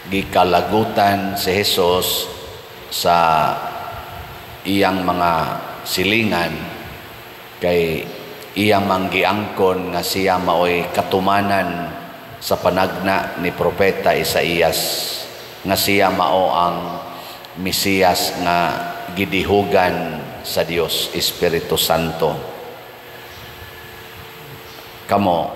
Gikalagutan si Jesus sa iyang mga silingan kay iyang manggiangkon nga siya maoy katumanan sa panagna ni Propeta Isaías nga siya mao ang Mesiyas nga gidihugan sa Dios Espiritu Santo. Kamo,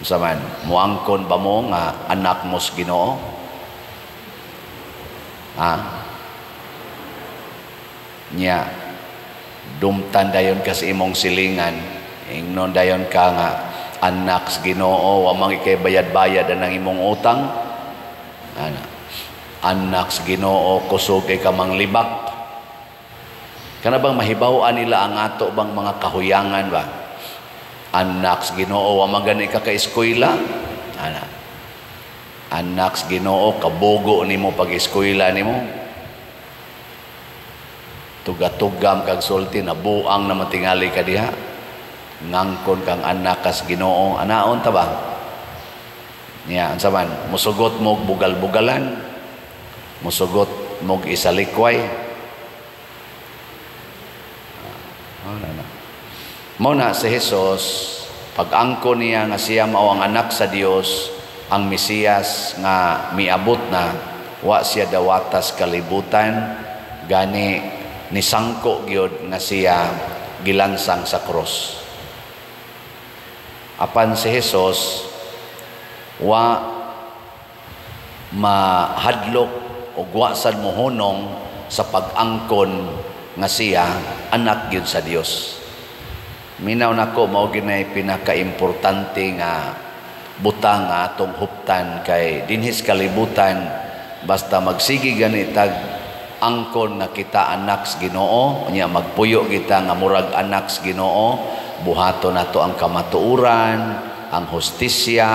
unsa man, muangkon ba mo nga anak mo sa Ginoo? Ha? Nya dumtan dayon ka sa imong silingan, ingnon dayon ka nga anak sa Ginoo, wa man ikay bayad-bayad ang imong utang. Ana, anak sa Ginoo, kusog kay ka manglibak. Kana bang mahibaw-an nila ang ato bang mga kahuyangan ba? Anak sa Ginoo, wa man gani ka ka-eskwela. Ana, anak sa Ginoo, kabugo nimo pag-eskwela nimo. Tugatugam kag sulti, nabuang na matingali ka diha. Ngangkon kang anak kas Ginoo, anaon ta ba? Niya, unsa man, musugot mo bugal-bugalan, musugot mo isalikway. Oh, na, na. Mao na si Jesus, pag-angko niya nga siya mao ang anak sa Dios, ang Mesiyas nga miabot na, wa siya dawatas kalibutan, gani nisangko gyud nga siya gilansang sa krus. Apan si Jesus wa mahadlok o wa sad mohunong sa pag-angkon nga siya anak gyud sa Dios. Minaw nako, mao ginay pinakaimportante nga butang nga atong huptan, kay dinhis kalibutan basta magsige gani tag angkon nga kita anak sa Ginoo, unya magpuyo kita nga murag anak sa Ginoo, buhaton nato ang kamatuoran, ang hustisya,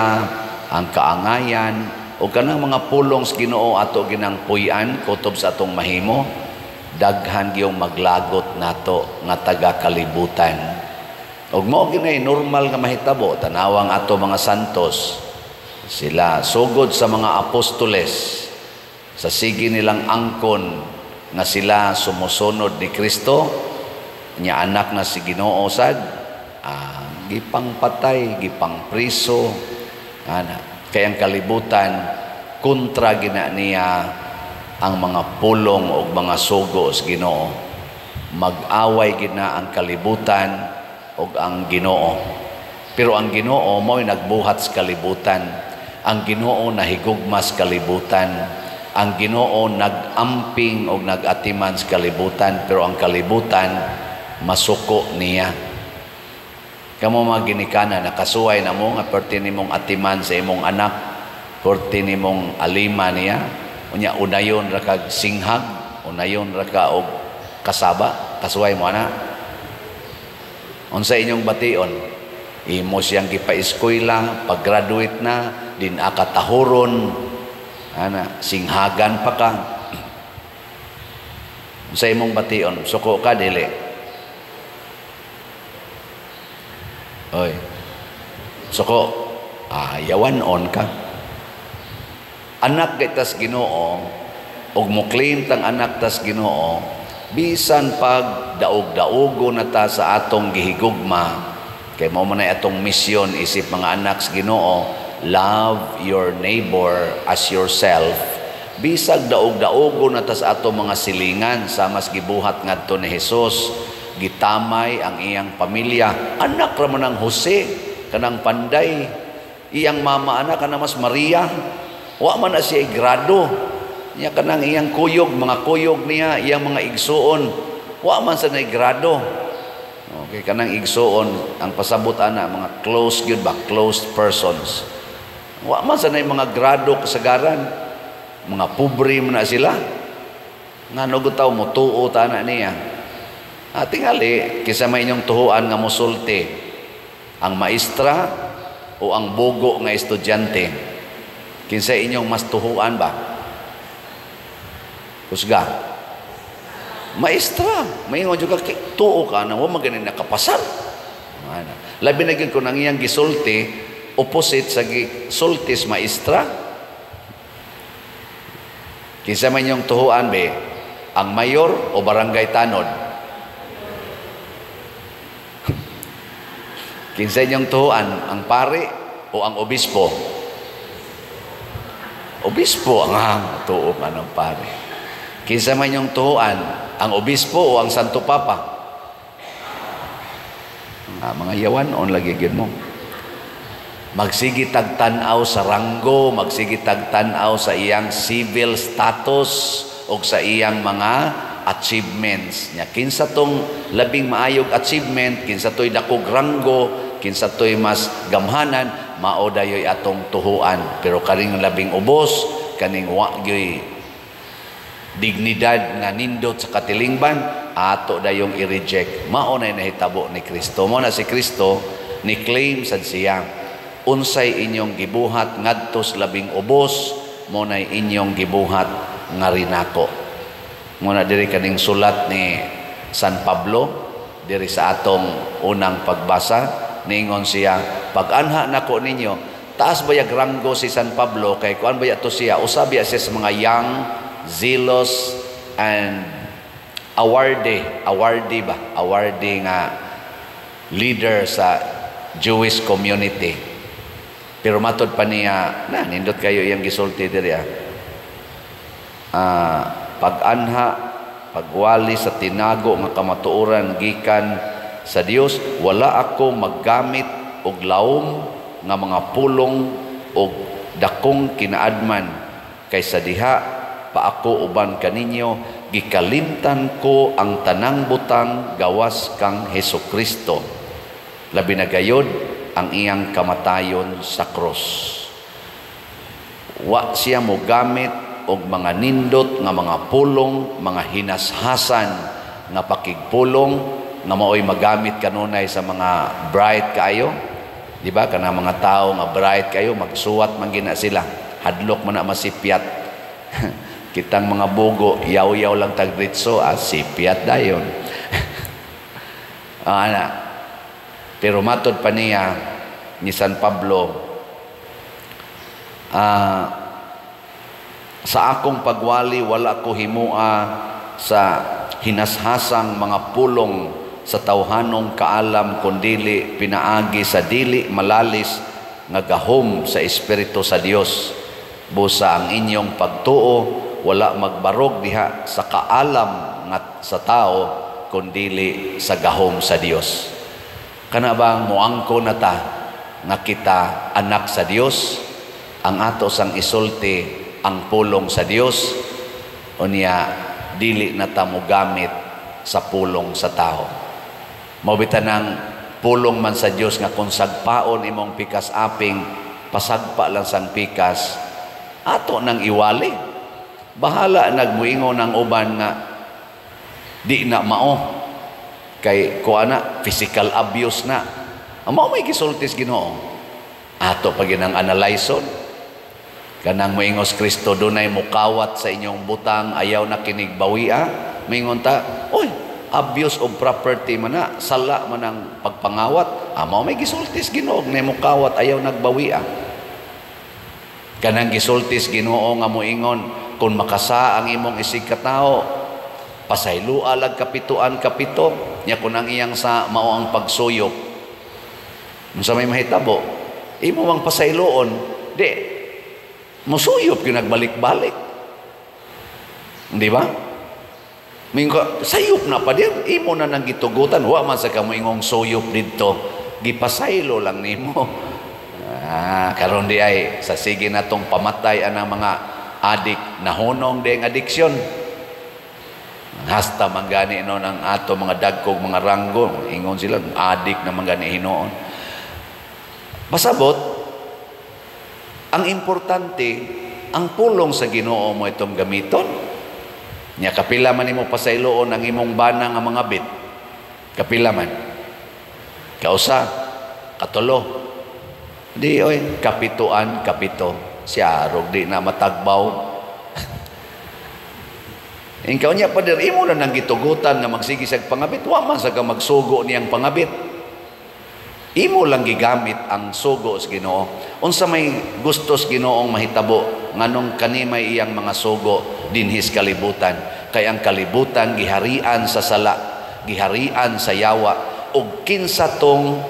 ang kaangayan o kanang mga pulong sa Ginoo ato ginang puy-an kutob sa atong mahimo, daghan giyong maglagot nato nga taga kalibutan. Ug mao ginay normal nga mahitabo. Tanawang ato mga santos, sila sugod sa mga apostoles, sa sige nilang angkon nga sila sumusunod ni Kristo, nya anak na si Ginoo sad, gipangpatay, gipangpriso, ana. Kay ang kalibutan kontra gina niya ang mga pulong o mga sugo sa Ginoo. Mag-away gina ang kalibutan og ang Ginoo. Pero ang Ginoo mo'y nagbuhat sa kalibutan. Ang Ginoo nahigugma sa kalibutan. Ang Ginoo nag-amping og nag-atiman sa kalibutan, pero ang kalibutan masuko niya. Kamo mga ginikanan, nakasuway na mo nga perti nimong atiman sa imong anak, perti nimong alima niya, unya unayon ra kag singhag, unayon ra ka og kasaba, kasuway mo ana. Unsa inyong bation? Imo siyang gipa-eskwela, pag-graduate na, din akatahuron, ana, singhagan pa ka. Unsa imong bation? Suko ka dili? Oy. Suko. Ah, yawan on ka. Anak kay tas Ginoo og mo-claim tang anak tas Ginoo, bisan pag daog-daogo na ta sa atong gihigugma, kay mao man ay atong misyon isip mga anak sa Ginoo, love your neighbor as yourself. Bisag daog-daogo na ta sa atong mga silingan, sa mas gibuhat ngadto ni Jesus, gitamay ang iyang pamilya. Anak ra man ang Jose, kanang panday, iyang mama anak kana mas Maria, wa man na siya grado. Niya kanang iyang kuyog, mga kuyog niya, iyang mga igsuon, wa man sa grado. Okay, kanang igsuon, ang pasabot ana mga close gyud ba, closed persons. Wa man sa mga grado kasagaran, mga pobre man na sila. Ngano gud taw motuo ta ana niya. Ah, tingali kisa may inyong tuhuan nga mosulti, ang maestra o ang bugo nga estudyante? Kinsa inyong mas tuhuan ba? Kusga. Maestra, maingon jud ka tuo ka na wa man gani nakapasar. Ana. Labi na gyud kung ang iyang gisulti opposite sa gisulti sa maestra. Kinsa man inyong tuhuan be? Ang mayor o barangay tanod? Kinsa inyong tuhuan, ang pari o ang obispo? Obispo ang tuo man ang pari. Kinsa man inyong tuhuan, ang obispo o ang Santo Papa? Mga yawan on lagi gyud mo. Magsige tagtan-aw sa ranggo, magsige tagtan-aw sa iyang civil status o sa iyang mga achievements. Nya kinsa tong labing maayog achievement, kinsa toy dakog ranggo, kinsa toy mas gamhanan, mao dayoy atong tuhuan. Pero kaning labing ubos, kaning wa gyoy dignidad nga nindot sa katilingban, ato dayong i-reject. Mao na nahitabo ni Kristo. Mao na si Kristo ni claim sad siya, unsay inyong gibuhat ngadto sa labing ubos, mo na inyong gibuhat nga rinako. Muna diri kaning sulat ni San Pablo diri sa atong unang pagbasa, ningon siya, pag-anha nako ninyo. Taas bayag ranggo si San Pablo kay kuan baya to siya, usab siya sa mga young, zealous and awardee, awardee ba? Awardee nga leader sa Jewish community. Pero matod pa niya, na nindot kayo iyang gisulti diri ah. Pag-anha, pagwali sa tinago nga kamatuoran gikan sa Dios, wala ako maggamit og laom nga mga pulong og dakong kinaadman kaysa diha pa ako uban kaninyo, gikalimtan ko ang tanang butang gawas kang Hesukristo, labi na gayod ang iyang kamatayon sa krus. Wa siya mogamit og mga nindot nga mga pulong, mga hinashasan nga pakigpulong nga maoy magamit kanunay sa mga bright kaayo. Di ba? Kana mga tao nga bright kayo, magsuwat man gina sila. Hadlok man na masipyat. Kitang mga bugo, yaw-yaw lang tagritso, sipyat dayon. Ana. Pero matod pa niya ni San Pablo, sa akong pagwali wala ko himua sa hinashasang mga pulong sa tawhanong kaalam, kundili pinaagi sa dili malalis nga gahom sa Espiritu sa Dios. Busa ang inyong pagtuo wala magbarog diha sa kaalam nga sa tao, kundili sa gahom sa Dios. Kana bang moangko na ta nga kita anak sa Dios, ang ato sang isulti ang pulong sa Dios, unya dili na ta mogamit sa pulong sa tao. Mao bitan ang pulong man sa Dios nga kung sagpaon imong pikas aping, pasagpa lang sang pikas, ato nang iwali. Bahala nagmuingon ang uban nga di na mao kay kuha na physical abuse na. Ang mao may gisultis Ginoo. Ato pa ginang analyson. Kanang moingos Kristo, dunay mukawat sa inyong butang, ayaw na kinig bawia. Moingon ta, oy, abuse of property man na, sala man ang pagpangawat. Mao may gisultis Ginoo na mukawat, ayaw nagbawia. Kanang gisultis Ginoo nga moingon, kung makasa ang imong isig katao, pasaylua lag kapituan kapito, nya kun ang iyang sa mao ang pagsuyop. Unsa may mahitabo? Imo mang pasayloon, di musuyop gyud nagbalik-balik. Di ba? Mingo sayop na pa din, imo na nang gitugutan, wa man sa kamo ingong suyop didto, gipasaylo lang nimo. Karon di ay sa sige natong pamatay anang mga adik, nahunong di ang adiksyon. Hasta manggani noon ang ato mga dagkog mga ranggo, ingon sila adik na manggani hinuon. Pasabot, ang importante, ang pulong sa Ginoo mo itong gamiton. Nya kapila man nimo pasayloon ang imong bana nga mga bit. Kapila man. Kausa, katulo. Di oy, kapituan kapito. Siya arog di na matagbaw. Ikaw niya pader, imo na nang gitugutan nga magsige siyag pangabit. Wa man sa ka magsugo niyang pangabit. Imo lang gigamit ang sugo sa Ginoo. Unsa may gusto sa Ginoong mahitabo nganong kani may iyang mga sugo dinhis kalibutan, kay ang kalibutan giharian sa sala, giharian sa yawa, ug kinsa tong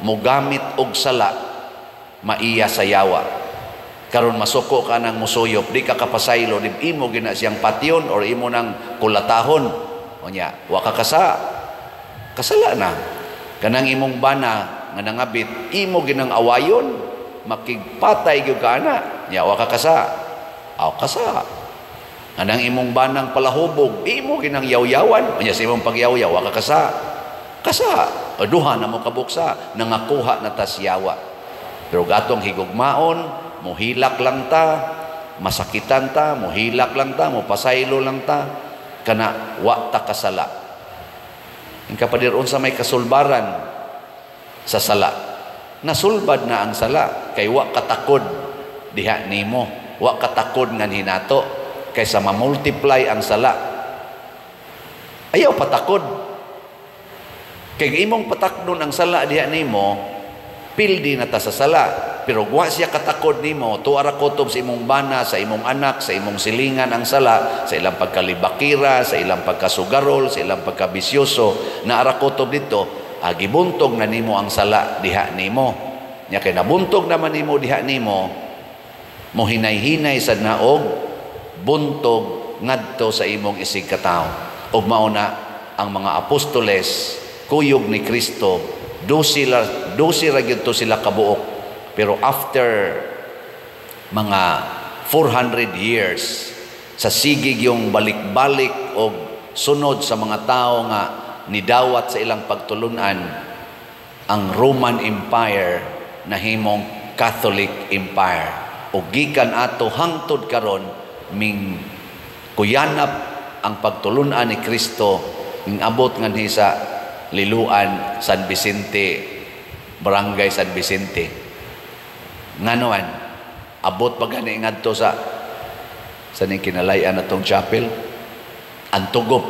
mogamit og sala, maiya sa yawa. Karon masuko ka nang musuyop, di ka kapasaylo, di imo gina siyang patyon or imo nang kulatahon. Unya, wa ka kasala na. Kanang imong bana nga nangabit, imo ginang awayon, makigpatay gyud ka ana. Nya wa ka kasa. Aw kasa. Kanang imong banang palahubog, imo ginang yawyawan, unya sa imong pagyawyaw, wa ka kasa. Kasa. O duha na mo kabuksa, nangakuha na tas yawa. Pero gatong higugmaon, muhilak lang ta, masakitan ta, muhilak lang ta, mupasaylo lang ta, kana wa ta kasala. Ang kapadir, unsa may kasulbaran sa sala? Nasulbad na ang sala kay wa katakod diha nimo, wa katakod nga hinato kaysa ma-multiply ang sala. Ayaw patakod. Kay imong patakdon ang sala diha nimo, pildi na ta sa sala. Pero wa siya katakod nimo, tuara kutob sa imong bana, sa imong anak, sa imong silingan ang sala, sa ilang pagkalibakira, sa ilang pagkasugarol, sa ilang pagkabisyoso, na ara kutob dito, gibuntog na nimo ang sala diha nimo. Nya kay nabuntog naman nimo diha nimo, mohinay-hinay sad na og buntog ngadto sa imong isig katawo. Ug mao na ang mga apostoles, kuyog ni Kristo, 12 ra gyud to sila kabuok. Pero after mga 400 years sa sigig yung balik-balik og sunod sa mga tao nga nidawat sa ilang pagtulunan, ang Roman Empire nahimong Catholic Empire. Og gikan ato hangtod karon, ming kuyanap ang pagtulunan ni Kristo, ming abot nganhi sa Liluan, San Vicente, Barangay San Vicente. Nganuan, abot pa gani ngadto sa ning kinalayan atong chapel, Antugop.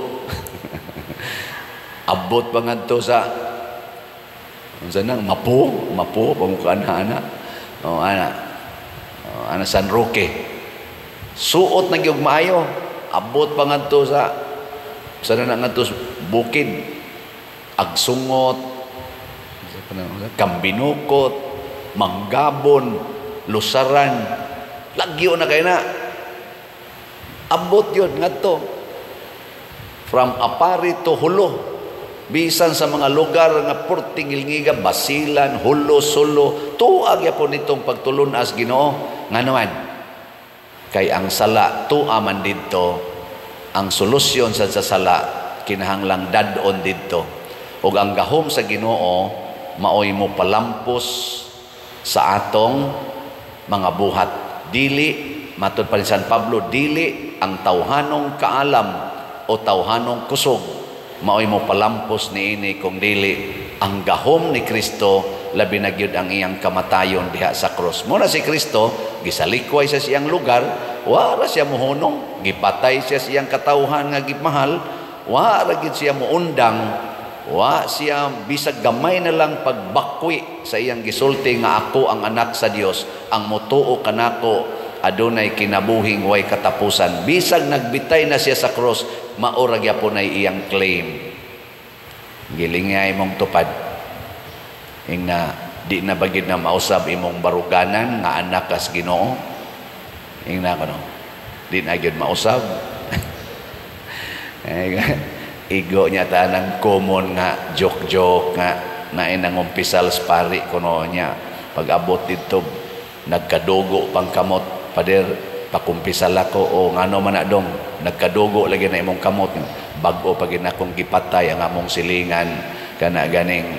Abot pa ngadto sa unsa nang Mapo, Mapo pamukaan na ana. O ana. O, ana San Roque. Suot na gyud maayo. Abot pa ngadto sa na ngadto bukid. Agsungot, Kambinukot, Manggabon, Lusaran, lagyo na kay na. Abot yun ngadto. From Apari to Hulo. Bisan sa mga lugar nga portingilngiga, Basilan, Hulo, Sulo, tuag yapon nitong pagtulunas Ginoo. Nganuan? Kay ang sala tua man didto, ang solusyon sa sala kinahanglang dad-on didto. Ug ang gahom sa Ginoo maoy mo palampos sa atong mga buhat. Dili, matud pa ni San Pablo, dili ang tawhanong kaalam o tawhanong kusog maoy mo palampos niini, kung dili ang gahom ni Kristo, labi na gyud ang iyang kamatayon diha sa krus. Muna si Kristo gisalikway sa siyang lugar, wara siya mohunong, gipatay siya siyang katawhan nga gimahal, wara gyud siya moundang, wa siya bisag gamay na lang pagbakwi sa iyang gisulti nga ako ang anak sa Dios, ang motuo kanako adunay kinabuhing way katapusan. Bisag nagbitay na siya sa cross, maura gyapon ay iyang claim. Gilingay mong tupad. Ingna di na bagid na mausab imong baruganan nga anak kas Ginoo. Ingna kuno. Di na gyud mausab. Igo niya tanang common nga joke-joke nga naay nangumpisal sa pari kuno niya. Pag abot didto nagkadugo pang kamot, pader pakumpisal ako o ngano man na dong nagkadugo lagi na imong kamot, bag-o pag akong gipatay ang among silingan kana ganing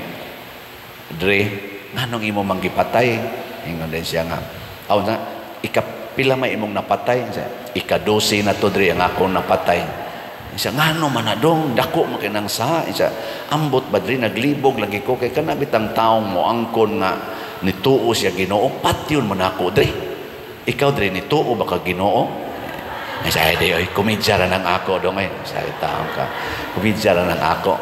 dre, nganong imo mang gipatay? Ingon din siya nga aw na ikapila may imong napatay? Ika-12 na to dre ang akong napatay. Siya, ngano man na dong, dako makinang sa. Siya, ambot ba dre, naglibog lagi ko, kay kanabit ang taong mo angkon nga nituo siya Ginoo, patyon man ako dre. Ikaw dre, nituo ba ka Ginoo? Siya, ay di, ay, kumidya ra ng ako dong eh. Siya, taong ka, kumidya ra ng ako.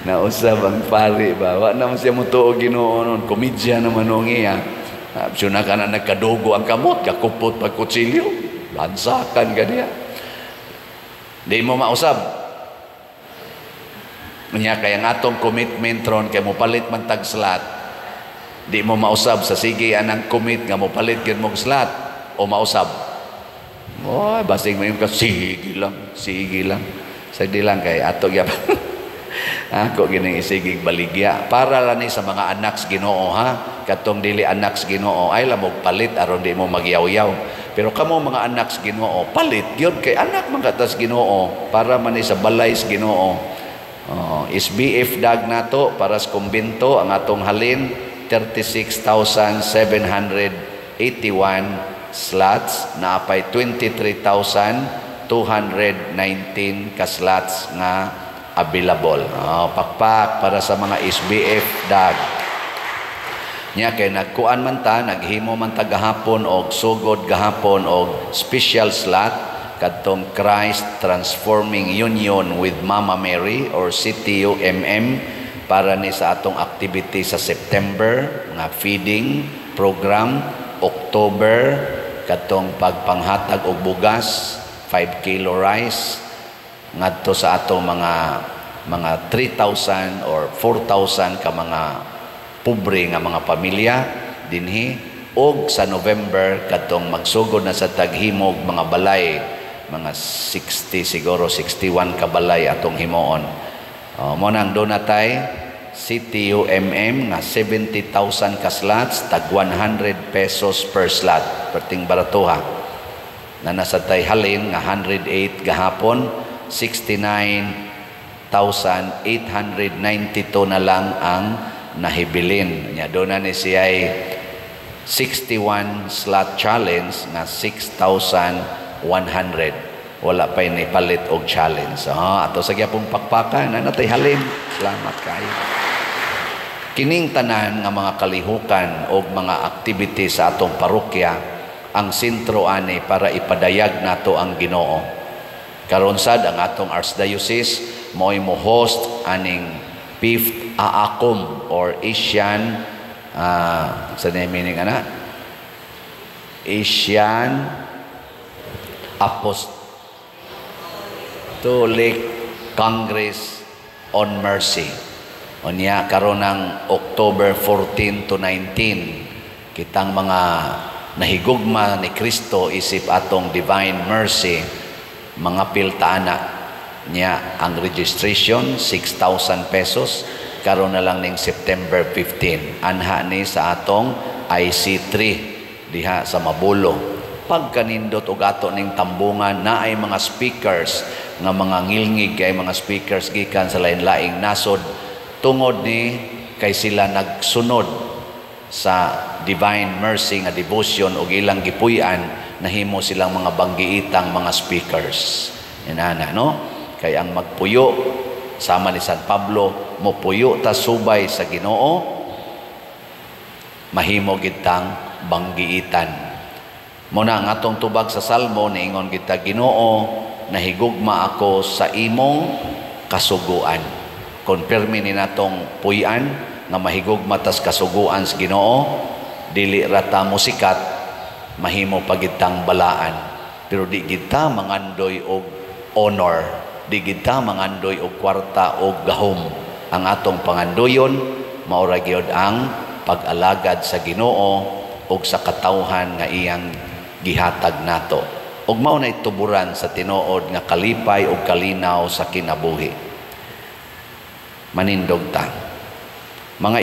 Nausab ang pari ba? Wa naman siya mutuo Ginoo nun, kumidya naman nung iya. Suna ka na nagkadugo ang kamot, kakupot pag kutsilyo, lansakan ka niya. Di mo mausab. Nya kay ang atong commitment ron kay mopalit man tag slot. Di mo mausab sa sige anang commit nga mopalit gyud mong slot o mausab. Oh, basing mo ka, sige lang, sige lang. Sagdi lang kay ato gyud. Ako gining isigig baligya para lang ni sa mga anak sa Ginoo, ha. Katong dili anak sa Ginoo ay lamog palit aron di mo magyaw-yaw. Pero kamo mga anak sa Ginoo, palit gyud kay anak man ka tas Ginoo, para man ni sa balay sa Ginoo. Oh, SBF dag nato para sa kumbento ang atong halin 36,781 slots, naapay 23,219 ka slots nga available. Oh, pakpak para sa mga SBF dag. Nya kay nagkuan man ta, naghimo man ta gahapon og sugod gahapon og special slot kadtong Christ Transforming Union with Mama Mary or CTUMM para ni sa atong activity sa September nga feeding program, October kadtong pagpanghatag og bugas, 5 kilo rice ngadto sa atong mga 3,000 or 4,000 ka mga pobre nga mga pamilya dinhi, og sa November kadtong magsugod na sa taghimog mga balay, mga 60 siguro, 61 ka balay atong himuon. Mo nang doon natay CTUMM nga 70,000 ka slots, tag 100 pesos per slot, perting baratuha na nasa tay halin nga 108 gahapon, 69,892 na lang ang nahibilin. Nya doon na ni siya 61 slot challenge nga 6,100. Wala pa ni palit og challenge. Ah, ato sa gyapong pakpakan na natay halin. Salamat kayo. Kining tanan nga mga kalihukan og mga activity sa atong parokya, ang sentro ani para ipadayag nato ang Ginoo. Karon sad ang atong archdiocese mo'y mo host aning fifth AACOM or Asian sa meaning ana, Asian Apostolic Congress on Mercy. Unya karon ng October 14 to 19, kitang mga nahigugma ni Kristo isip atong Divine Mercy, mga piltaana niya. Ang registration 6,000 pesos, karon na lang ning September 15, anha ni sa atong IC3 diha sa Mabolo. Pagkanindot og ato ning tambungan, naay mga speakers nga mga ngilngig kay mga speakers gikan sa lain-laing nasod, tungod ni kay sila nagsunod sa Divine Mercy nga devotion og ilang gipuy-an, nahimo silang mga banggiitang mga speakers. Inana, no? Kay ang magpuyo sama ni San Pablo, mopuyo ta subay sa Ginoo, mahimo gitang banggiitan. Muna ang atong tubag sa Salmo, niingon kita, "Ginoo, nahigugma ako sa imong kasuguan." Konfirmi ni natong puy-an nga mahigugma tas kasuguan sa Ginoo, dili rata mo sikat, mahimo pagitang balaan. Pero di kita mangandoy og honor, di kita mangandoy og kwarta og gahom. Ang atong pangandoyon maura gyud ang pag-alagad sa Ginoo og sa katawhan nga iyang gihatag nato. Og mao nay tuburan sa tinuod nga kalipay og kalinaw sa kinabuhi. Manindog ta. Mga